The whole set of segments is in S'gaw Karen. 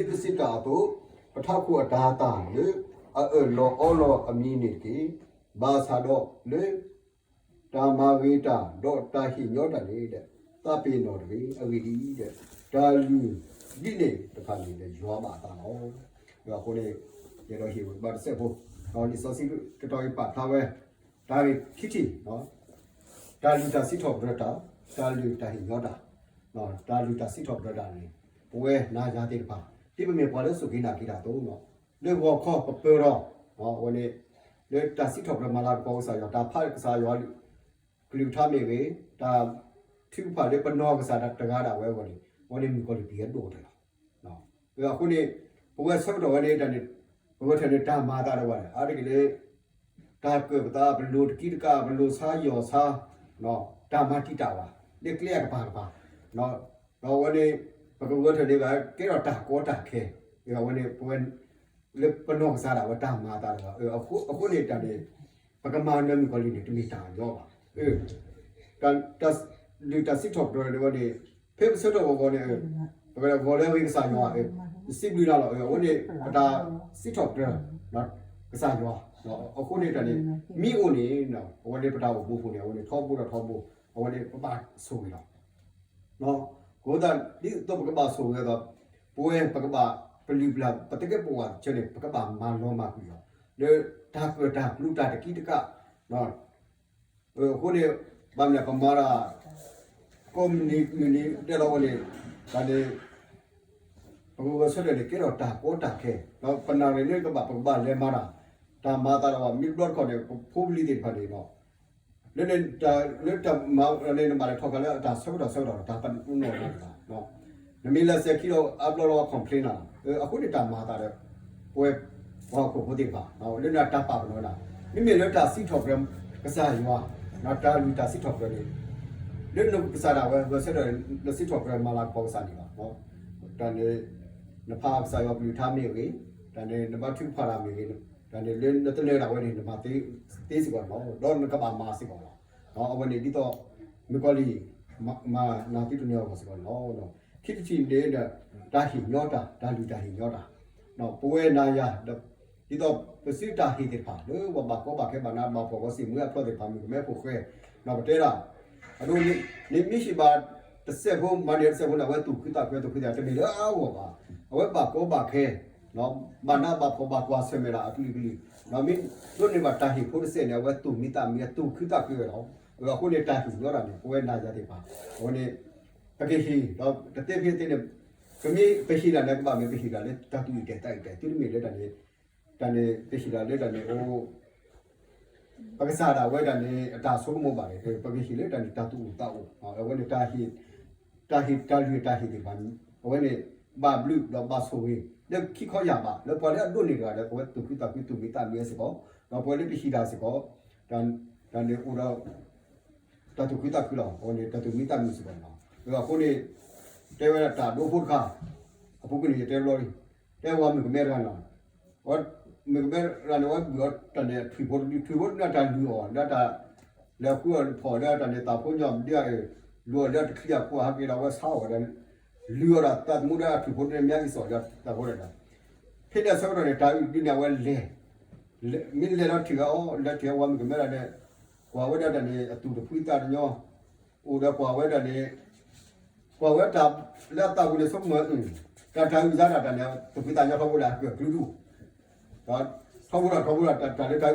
ဒ်ပစံးတၢ်အသိး, ပထးခိၣ်အတၤသၣ်လၢအအၢၣ်လီၤအီလီၤအမံၤန့ၣ်တက့ၢ်. ဘၣ်ဆၣ်ဒီးလၢ တၢ်မၤဂ့ၤတၢ် ဒီးတၢ်ဟ့ၣ်ညီတၢ်န့ၣ်ဒီး သးပ့ၤနီၣ်တဂ့ၤ. အဂ့ၢ်ဒ်အံၤ, တၢ်လုၢ်ဒ်န့ၣ်တဖၣ်န့ၣ်ဒီး ယွၤဘၣ်အသးလီၤ. အဃိန့ၣ် ယအဲၣ်ဒိးဟ့ၣ်ဂံၢ်ဘါတစဲးဖိ, လံာ်စီဆှံကတီၢ်အံၤပာ်ဖျါဝဲ တၢ်ဂ့ၢ်ခံထံၣ်, တၢ်လုၢ်တၢ်စံးထီၣ်ပတြၢၤတၢ်, တၢ်လုၢ်တၢ်ဟ့ၣ်ညီတၢ်, တၢ်လုၢ်တၢ်စံးထီၣ်ပတြၢၤတၢ်န့ၣ် ပဝဲနၤယၤသ့ၣ်တဖၣ် ဒ်ပမ့ၢ်ပှၤလၢအစူၢ်က့ၤနာ်က့ၤတၢ်အသိး, လၢဂီၤခီပပၢၤဒီး အဝဲန့ၣ် လၢတၢ်စံးထီၣ်ပတြၢၤမၤလၤကပီၤကစၢ်ယွၤ, တၢ်ဖးကစၢ်ယွၤ ကလုၢ်ကထါမ့ၢ်ဂ့ၤ, တၢ်ထုကဖၣ်လၢပနီၢ်ကစၢ်ဒၣ်တဂၤဒၣ်ဝဲအဂီၢ်န့ၣ် အဝဲန့ၣ်မုၣ်ကီၤလံၢ်ပံၤဟဲဒိၣ်ကတၢၢ်လီၤ. အဃိန့ၣ် ပဝဲဆၢကတီၢ်ဝဲန့ၣ်တၢ်န့ၣ် ပဂဲၤထၢၣ်န့ၣ်တၢ်မၤအသးဒီးဝဲဒၣ် အါတက့ၢ်လၢ တၢ်ကၢၣ်ပသး ပလိၤတကံတကး ပလိၤဆါယီၢ်ဆါ တၢ်မၤတံာ်တာ်ဝဲ လၢကျဲအကပၤကပၤ, ဒီးအဝဲန့ၣ် ပကဂဲၤထၢၣ်န့ၣ်ဘၣ် ကဲထီၣ်တၢ်ကီတၢ်ခဲ, အဝဲန့ၣ် ပဝဲ လၢပနီၢ်ကစၢ်ဒၣ်ဝဲတၢ်မၤအသးဒီးဝဲ, အဃိန့ၣ်တၢ်န့ၣ် ပကမၤနၢၤမုၣ်ကီၤလံၢ်န့ၣ် တမ့ၢ်တၢ်ညီဘၣ်. တၢ်လုၢ်တၢ်စံးထီၣ်ပတြၢၤန့ၣ်ဝဲန့ၣ် ဖဲပဆၢထၢၣ်ဂီၤဂီၤန့ၣ် ပကဂီၤလၢအဂ့ၤကစၢ်ယွၤ, ပစံးဘျုးတၢ်လီၤ. အဝဲန့ၣ် ပတၢ်စံးထီၣ်ပတြၢၤ ကစၢ်ယွၤ, အဃိန့ၣ်တၢ်န့ၣ် မ့ၢ်အိၣ်န့ၣ် အဝဲန့ၣ်ပတၢ်အိၣ်မူပူၤန့ၣ် အဝဲန့ၣ်ထီဘိဒီးထီဘိ, အဝဲန့ၣ်ပဘၣ်ဆိၣ်ဂ့ၤလီၤ. အဃိသတး ဒ်သိးပကဘၣ်ဆိၣ်ဂ့ၤအသိး ပဝဲပကဘၣ်ပလုၢ်ပလၢ် ပတကဲပဝဲဆၢန့ၣ် ပကဘၣ်မၤလီၤမၢ်ကွံာ်အီၤ လၢတၢ်ကၢၣ်တၢ်ကျူတၢ်တကံတကး, အဃိန့ၣ် ဘၣ်မနုၤပမၤတၢ် ကိးမုၢ်နံၤမုၢ်နံၤတဲလီၤဝဲန့ၣ် တၢ်န့ၣ် ပကဂဲၤဆၢထၢၣ်န့ၣ် ကဲထီၣ်တၢ်ကီတၢ်ခဲ, ဒီးပနၢ်ရံၣ်န့ၣ်ကဘၣ် ပကဘၣ်လဲၤမၤတၢ်, တၢ်မၤအသးဒီးပှၤမ့ၢ်တဘျီတခီၣ်န့ၣ် ပဖိပလံၤသ့ၣ်တဖၣ်န့ၣ်ဒီး လၢ လၢတၢ်မၤန့ၣ် နဘၣ်လဲၤထီၣ်ကးလၢအတၢ်ဆၢကတီၢ်ဆၢကတီၢ် တၢ်ပနီၣ်နီၣ်တဂၤ, နမ့ၢ်လဲၤစဲၤခံဒီးအါဘျီလီၤ complain နၤ, အဃိန့ၣ်တၢ်မၤအသးဒီး ပဝဲ ပှၤဟီၣ်ခိၣ်ဖိသ့ၣ်တဖၣ် လၢနတၢ်ပာ်ပနီၣ်ဝဲဒၣ် မ့မ့ၢ်လၢတၢ်စံးထီၣ်ပတြၢၤကစၢ်ယွၤ တၢ်လုၢ်တၢ်စံးထီၣ်ပတြၢၤန့ၣ် လၢနကစၢ်ဒၣ်ဝဲ ဂဲၤဆၢထၢၣ် နစံးထီၣ်ပတြၢၤမၤလၤကပီၤကစၢ်န့ၣ်လီၤ. တၢ်န့ၣ် နဖးကစၢ်ယွၤကလုၢ်ကထါမ့ၢ်ဂ့ၤ, တၢ်န့ၣ် နဘါထုကဖၣ်တၢ်မ့ၢ်ဂ့ၤ, တၢ်န့ၣ်လၢနတနၢၤဒၣ်ဝဲန့ၣ် နမၤသ့စ့ၢ်ကီးန့ၣ်လီၤ. ဒီးနကဘၣ်မၤစ့ၢ်ကီးလီၤ. အဝဲန့ၣ်ဒ်သိး မုၣ်ကီၤလံၢ် မၤနၤသုတနၢၤအဂီၢ်စ့ၢ်ကီးန့ၣ်လီၤ. ခံထံၣ်တထံၣ်န့ၣ်ဒီး တၢ်ဟ့ၣ်ညီတၢ်, တၢ်လုၢ်တၢ်ဟ့ၣ်ညီတၢ်, ပဝဲနၤယၤ ဒ်သိးပစုတၢ်ဟ့ၣ်သ့ၣ်တဖၣ် လၢပှၤဘၣ်ကီဘၣ်ခဲဘၣ်နးဘၣ်ဖှီၣ် ပှၤစံၣ်မှံဟးဖျိးသ့ၣ်တဖၣ် မုၣ်ကမဲဖိဃဲ, ပတဲဒၣ် အဒိ နမ့ၢ်ဟ့ၣ်ဘၣ်တစဲးဖိ မၤန့ၢ်တစဲးဖိန့ၣ် အဝဲသူၣ်ခုသးခု သူၣ်ခုသး တမ့ၢ်လၢအဂီၢ်ဘၣ်. အဝဲဘၣ်ကီဘၣ်ခဲ ဘၣ်နးဘၣ်ဖှီၣ် ဘၣ်ကွၢ်ဆၢၣ်မဲာ်ဒၣ်အကလုာ်ကလုာ်, ဒီးမ့ၢ်ဒိးန့ၢ်ဘၣ်တၢ်ဟ့ၣ်ဖိတစဲးန့ၣ် အဝဲသူၣ်မံသးမံ အသူၣ်ခုသးခုဝဲလီၤ. အဃိန့ၣ် တၢ်ဟ့ၣ်ညီတၢ်န့ၣ် ပဝဲနၤယၤသ့ၣ်တဖၣ် အဝဲန့ၣ် ပကဟ့ၣ်ဒီး တသ့ဖဲသ့န့ၣ် ပမ့ၢ်ပဟ့ၣ်ဒၣ်န့ၣ် ကဘၣ်မ့ၢ်ပဟ့ၣ်ဒၣ်လၢတၢ်သူၣ်အုးသးအုး တၢ်သုတမ့ၢ်လၢတၢ်န့ၣ် တၢ်န့ၣ် ပဟ့ၣ်ဒၣ်လၢတၢ်န့ၣ်အိၣ် ပကစၢ်ဒၣ်ဝဲဒၣ်န့ၣ် အတၢ်ဆိကမိၣ်ဘၣ်န့ၣ် ပကဟ့ၣ်လၢတၢ်န့ၣ်တၢ်သူၣ်အိၣ်သးအိၣ်, အဝဲန့ၣ် တၢ်ဟ့ၣ် တၢ်ဟ့ၣ်တၢ်လုၢ်တၢ်ဟ့ၣ်သ့ၣ်တဖၣ် အဝဲန့ၣ် ဘၣ်ဘျုးဒီးဘၣ်ဆိၣ်ဂ့ၤ လၢခံခီယၢ်ဘး လၢပှၤလၢအဒိးန့ၢ်တဂၤဒီး အဝဲသူၣ်ခုသးခုသူၣ်မံသးမံဝဲစ့ၢ်ကီး, ဒီးပှၤလၢပဟ့ၣ်တၢ်စ့ၢ်ကီး တၢ်န့ၣ်အိၣ်ဒီး တၢ်သူၣ်ခုသးခုလီၤ. အဝဲန့ၣ် တၢ်သူၣ်မံသးမံစ့ၢ်ကီးန့ၣ်လီၤ. အဃိန့ၣ် တဲဝဲဒၣ်တၢ်ဒိဖိတခါ အပူၤကွံာ်န့ၣ်ယတဲဘျီလံ တဲဝဲမုၣ်ကမဲတဂၤန့ၣ်လီၤ. မုၣ်ကမဲတဂၤန့ၣ် အဝဲဘုၣ်အီၤတၢ်န့ၣ် ထွံၣ်ဖိတဒု ထွံၣ်ဖိတဒုန့ၣ် တၢ်လုၢ်အီၤ လၢတၢ် လဲၤဃုအီၤဖီၣ်လၢတၢ်န့ၣ် သးဖိညီဘျၢအ လုၢ်အီၤလၢတချံအခိၣ် ဟဲက့ၤဒီးအဝဲဆါအီၤဒီး လုၢ်အီၤဒီးသးသမူဒီးထွံၣ်ဖိတဒုန့ၣ် မ့ၢ်အံၤစီၤလၢတၢ်ဖိတၢ်လၢ် ဖဲန့ၣ်အဆၢကတီၢ်န့ၣ် တၢ်အုၣ်ဒုန့ၣ် အဝဲလဲၤ မ့ၢ်လဲၤလီၤထံၣ်အီၤ လဲၤထံၣ်အဝဲမုၣ်ကမဲဒၣ်န့ၣ် ကွၢ်ဝဲဒၣ်တၢ်န့ၣ် အသူၣ်တဖှံသးတညီ အိၣ်ဒီးကွၢ်ဝဲဒၣ်န့ၣ် ကွၢ်ဝဲတၢ်လၢအသးပူၤန့ၣ် ဆိကမိၣ် တၢ်တၢ်အုၣ်စါဒၣ်တၢ်န့ၣ် သူၣ်ဖှံသးညီထီဘိဒၣ် ကၢၢ်ကျူဒူၣ် ထီဘိဒၣ်ထီဘိဒၣ် တၢ်လၢတၢ်အုၣ်မ့ၢ်အိၣ်ဝဲဒိၣ်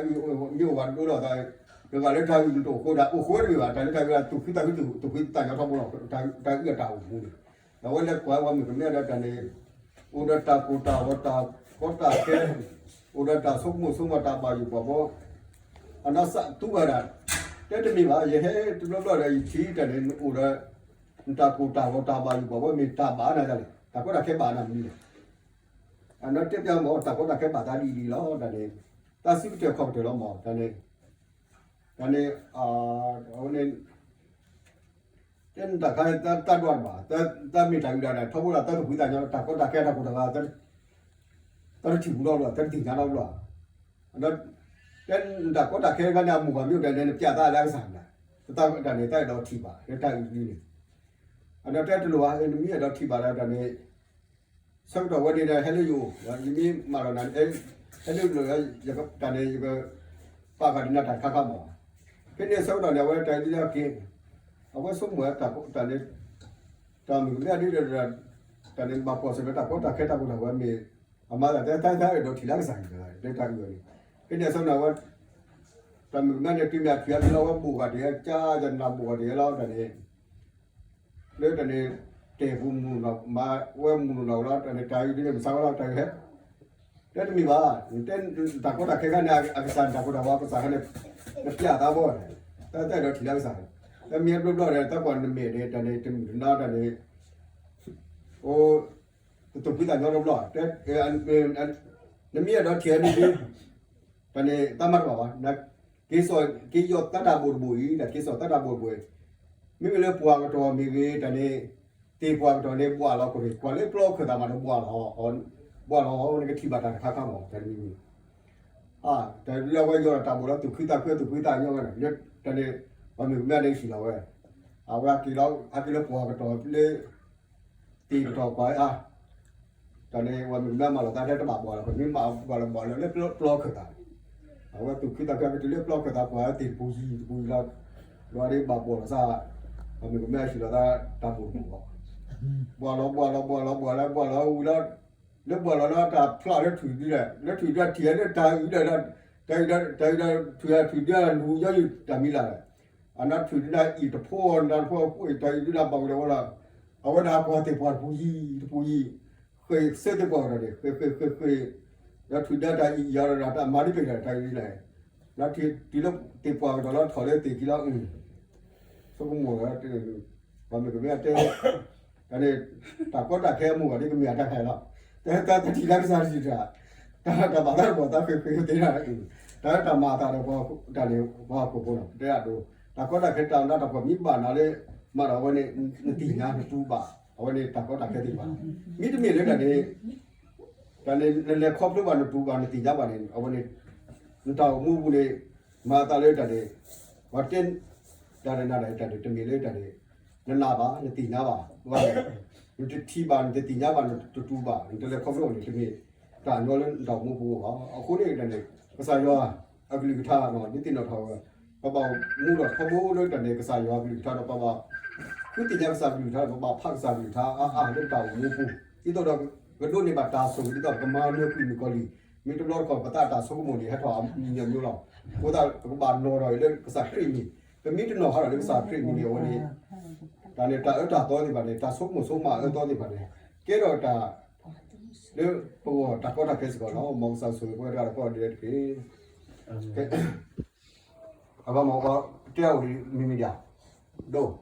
ဒီး တဂၤလၢတၢ်အုၣ်တအိၣ်ဃိဒၣ် အိၣ်ဃိတမ့ၢ်ဘၣ် တၢ်လၢတၢ်အုၣ်သူၣ်ဖှံသးဖှံ သူၣ်ဖှံသးညီထီဘိလီၤ တၢ်အုၣ်အတၢ်အိၣ်မူန့ၣ် ဒီးအဝဲလဲၤကွၢ်ဝဲမုၣ်ကမဲဒီးတၢ်န့ၣ် အိၣ်ဒီးတၢ်ကိၢ်တၢ်ဂီၤတၢ်ကီတၢ်ခဲ အိၣ်ဒီးတၢ်ဆိကမိၣ်ဆိကမးတၢ်ဘၣ်ယိၣ်ဘၣ်ဘီ အနီၢ်စၢ်တူၢ်ဘၣ်ဒၣ် တဲတမ့ၢ်ဘၣ် ယဟဲတဘျီဘျီဒီး ယထံၣ်တၢ်န့ၣ် နအိၣ်ဒီး နတၢ်ကိၢ်တၢ်ဂီၤတၢ်ဘၣ်ယိၣ်ဘၣ်ဘီ မ့ၢ်တၢ်ဘၣ်နၤတၢ်လဲၣ် တၢ်ကီတၢ်ခဲဘၣ်နၤမနုၤလဲၣ် အနီၢ်တဲပျးမ့ၢ် တၢ်ကီတၢ်ခဲဘၣ်သးဒ်အံၤဒ်အံၤလီၤ တၢ်န့ၣ် တၢ်စံးကတၢၢ်ခီၣ်ကတၢၢ်လီၤမ့ၢ် တၢ်န့ၣ် တၢ်န့ၣ် အဝဲန့ၣ် တဲနတၢ်ခါန့ၣ် တၢ်ဒွးတဘၣ် တၢ်မ့ၢ်တၢ်အုၣ်ဒၣ်န့ၣ် ထီဘိဒၣ်တၢ်သူၣ်ဖှံသးညီ တၢ်ကီတၢ်ခဲတၢ်ကိၢ်တၢ်ဂီၤ တၢ်တထံၣ်ပူၤထီဘိလီၤ တၢ်တသ့ၣ်ညါထီဘိလီၤ တဲနတၢ်ကီတၢ်ခဲတခါန့ၣ် အမိၢ်ပှၢ်မ့ၢ်အိၣ်ဒီးန့ၣ် နပျးသးလၢအကစၢ်မနုၤ တၢ်တၢ်န့ၣ် တၢ်အဲၣ်ဒိးထံၣ်ဘၣ် လၢတၢ်အုၣ်ဒ်န့ၣ် အဒီးတဲတလိၣ်ဘၣ် နမ့ၢ်အဲၣ်ဒိးထံၣ်ဘၣ်ဒီးတၢ်န့ၣ် ဆၢကတီၢ်ဝဲန့ၣ်ဒီး ဟဲလၢယအိၣ်, ယမ့ၢ်မၤလီၤနၤ, ဟဲလၢယအိၣ်, တၢ်န့ၣ် ယကပာ်ဃာ်ဒ်နၤတၢ်တခါခါမး. ဖဲန့ၣ်ဆၢကတီၢ်န့ၣ် အဝဲတၢ်ဒ်လဲၣ်က့ၤ, အဝဲဆိကမိၣ်ဝဲတၢ်န့ၣ်, တၢ်မုၣ်ကမဲဒ်ဒီး, တၢ်န့ၣ်ဘၣ်ကွၢ်ဆၢၣ်မဲာ်တၢ်ကီတၢ်ခဲတၢ်ကိၢ်တၢ်ဂီၤမ့ၢ်, အမၤသးတဲတၢ်အဲၣ်ဒိးထံၣ်လၢကစၢ်ယွၤ, တဲတၢ်အုၣ်ဝဲန့ၣ်. ဖဲန့ၣ်အဆၢကတီၢ်ဝဲ တၢ်မုၣ်ကမဲန့ၣ် တုၤမ့ၢ်အထံၣ်အက့ၤလီၤ အဝဲဘိးဂၤတဂ့ၤ, ကၢ်ယနၢ်ဘိးဂၤတဂ့ၤလီၤ တၢ်န့ၣ် လၢတၢ်န့ၣ် တဲာ်ပူၤမုၢ်နီၢ်, မၤဝဲမုၢ်နီၢ်နီၢ်လီၤ တၢ်န့ၣ် တၢ်အုၣ်ဒ်န့ၣ် မဆါဝဲလီၤ တၢ်အုၣ်ဟဲ, တဲတမ့ၢ်ဘၣ်, နတဲတၢ်ကီတၢ်ခဲခါန့ၣ် အကစၢ်န့ၣ် တၢ်ကိၢ်တၢ်ဂီၤ ကစၢ်ခါန့ၣ် နပျဲသးဘီန့ၣ်, တၢ်အဲၣ်ဒိးထံၣ်လၢကစၢ်, တမ့ၢ်ဘျီဘျီန့ၣ် တၢ်ကွၢ်နမဲာ်န့ၣ် တၢ်န့ၣ် တမုၢ်တနါတၢ်န့ၣ် အိၣ် တသူၣ်ဖှံသးညီတဘျီ, နမ့ၢ်အဲၣ်ဒိးထံၣ်န့ၣ်ဒီး တၢ်န့ၣ် တၢ်မၤတဘၣ်ဘၣ်, က့ၤစိာ် က့ၤယီၢ်သးတၢ်ဘိၣ်တဘိၣ်အံၤ တၢ်က့ၤစိာ်သးတၢ်ဘိၣ်တဘိၣ်အံၤ, မ့မ့ၢ်လၢပှၤကတီၢ်မ့ၢ်ဂ့ၤ တၢ်န့ၣ် သ့ၣ်ပှၤကတီၢ်န့ၣ် ဘှးလီၤကရ့ၣ် ပှၤလၢပျီခၢၣ်သးမးဒီး ဘှးလီၤ, ဘှးလီၤ နကထံၣ်ဘၣ်တၢ်တခါခါမး တၢ်တမံၤမံၤ, တၢ်လၢအဝဲယီၢ်ဒီးတၢ်ဘိၣ်လီၤ သူၣ်ခုသးခု သူၣ်ဖှံသးညီဝဲန့ၣ် လၢတၢ်န့ၣ် ပှၤမုၣ်ကမဲန့ၣ်ဟံၣ်လီၤဝဲ, အဝဲဟဲက့ၤလၢပှၤကတီၢ်လၢ သ့ၣ်ကတီၢ်ပှၤအါ, တၢ်န့ၣ် ပှၤမုၣ်ကမဲမၤလီၤသးထဲတဘၣ်ဘှးလီၤ ပမ့ၢ်မၤဘှးလီၤဘှးလီၤလၢပျီခၢၣ်သး, အဝဲသူၣ်ခုသးခုကတုၤလၢပျီခၢၣ်သးပှၤသ့ၣ်တပူၤယံၤတပူၤယံၤလီၤ, ဘျီဒ်ဘၣ်ဘှးလီၤသး, ပှၤမုၣ်ကမဲဟံၣ်လီၤသးတၢ်ဘိၣ်တဘိၣ်ဘၣ်, ဘှးလီၤဘှးလီၤဘှးလီၤဘှးလီၤ ဘှးလီၤဝံၤလီၤ, လၢဘှးလီၤလီၤတၢ်ဖျါလၢထွံၣ်ဒုဒီး လၢထွံၣ်ဒုထံၣ်လၢတၢ်အုၣ်ဒီး တၢ်အုၣ်ဒီး တၢ်အုၣ်ဒီးထွံၣ်ဒုဒီး လူၤယီၤယုၢ်တၢ်မံၤလၢ်ဒီး အနၢ်ထွံၣ်ဒုနၢ်အံၣ်တဖိ နၢ်တဖိအဖိအံၤ တၢ်အုၣ်ဒုနၢ်ဘၣ်ဝံၤဒီးဝဲလီၤ, အဝဲဒၣ်ကွၢ်သ့ၣ်ပှၤတပူၤယံၤတပူၤယံၤ, ဃ့ၢ်ဆၢသ့ၣ်ပှၤကဒီးန့ၣ် ဃ့ၢ်ဃ့ၢ်ဃ့ၢ်ဃ့ၢ်, ဒီးထွံၣ်ဒုတၢ်အံၣ်ယီၤဒီးတၢ်မၤဒ်ပ့ၤဒီး တၢ်အုၣ်ဒုနၢ်, နၢ်ထွံၣ်တုၤလၢသ့ၣ်ပှၤကဒီးလီၤထီၣ်လၢသ့ၣ်ခံလီၤ, ဆိကမိၣ်လီၤ, ပှၤမုၣ်ကမဲတဲ တၢ်န့ၣ် တၢ်ကီတၢ်ခဲအမိၢ်ဂၤဒ်ကမ့ၢ်အတၢ်ခါအံၤလီၤ, တၢ်တၢ်ထံၣ်လၢကစၢ်တထံၣ်တၢ်, တၢ်တၢ်မၤသးတပှၤသးဃ့ၢ်ဃ့ၢ်သ့ဒၣ်, တၢ်တၢ်မၤအသးဒီးပှၤတၢ်န့ၣ် ပှၤဟီၣ်ခိၣ်ဖိလီၤ တဲဒၣ်ဒိ, တၢ်ကီတၢ်ခဲတၢ်နးတၢ်ဖှီၣ်မ့ၢ်ဘၣ်နၤလၢ မၤဒီးအဝဲန့ၣ် နသ့ၣ်ညါနတူၢ်ဘၣ် အဝဲန့ၣ်တၢ်ကီတၢ်ခဲသ့ၣ်တဖၣ်, မ့တမ့ၢ်လၢတၢ်န့ၣ် တၢ်န့ၣ် နလဲၤခီဖျိဘၣ်နတူၢ်ဘၣ်နသ့ၣ်ညါဘၣ်န့ၣ် အဝဲန့ၣ် နတၢ်အိၣ်မူပူၤန့ၣ် မၤအသးလၢတၢ်န့ၣ် ပှၤတဲ တၢ်တနၤတၢ်တၢ်န့ၣ် တမ့ၢ်လၢတၢ်န့ၣ် နနာ်ဘၣ် နသ့ၣ်ညါဘၣ် ဘၣ်န့ၣ် နတထံၣ်ဘၣ် နတသ့ၣ်ညါဘၣ် နတတူၢ်ဘၣ် နတလဲၤခီဖျိန့ၣ် တမ့ၢ်တၢ်ညီလၢနတၢ်အိၣ်မူပူၤဘၣ်. အဃိန့ၣ်တၢ်န့ၣ် ကစၢ်ယွၤအကလုၢ်ကထါ ဒ်သ့ၣ်နီၣ်ထီၣ်ဝဲ ပဘၣ်အိၣ်မူဒီးထီဘိလၢတၢ်န့ၣ် ကစၢ်ယွၤအကလုၢ်ကထါဒီးပဘၣ် ဃုသ့ၣ်ညါကစၢ်ကလုၢ်ကထါဒီး ပဘၣ်ဖးကစၢ်ကလုၢ်ကထါအါအါလၢပတၢ်အိၣ်မူပူၤ ဒ်သိးဒီး ကဒိးန့ၢ်ဘၣ်တၢ်ဆိၣ်ဂ့ၤ ဒ်သိးပကမၤနၢၤကွံာ်မုၣ်ကီၤလံၢ် မ့ၢ်တဘျီတခီၣ် ပသးတၢ်ဆိကမိၣ်န့ၣ်ဟဲထီၣ်အမံၤမံၤလီၤ. အဃိသတး ပကဘၣ်နီၣ်ထီၣ်အံၤလၢကစၢ်ခရံာ်အမံၤ ပမ့ၢ်တနီၣ်ထီၣ်လၢကစၢ်ခရံာ်အမံၤန့ၣ် အဝဲန့ၣ် တၢ်န့ၣ် တၢ်အၢတၢ်သီသ့ၣ်တဖၣ်န့ၣ် တၢ်ဆိကမိၣ်ဆိကမးအၢသီသ့ၣ်တဖၣ်န့ၣ် ကဲထီၣ်တၢ် လၢပဂီၢ်တၢ်ကီတၢ်ခဲစ့ၢ်ကီးလီၤ. မ်ကစၢ်ဆိၣ်ဂ့ၤပဝဲတဂၤဒီးကိးဂၤဒဲးတက့ၢ်. အဘၣ်မ့ၢ်ပတဲအီၤမံၤမံၤဒၣ် ဒိၣ်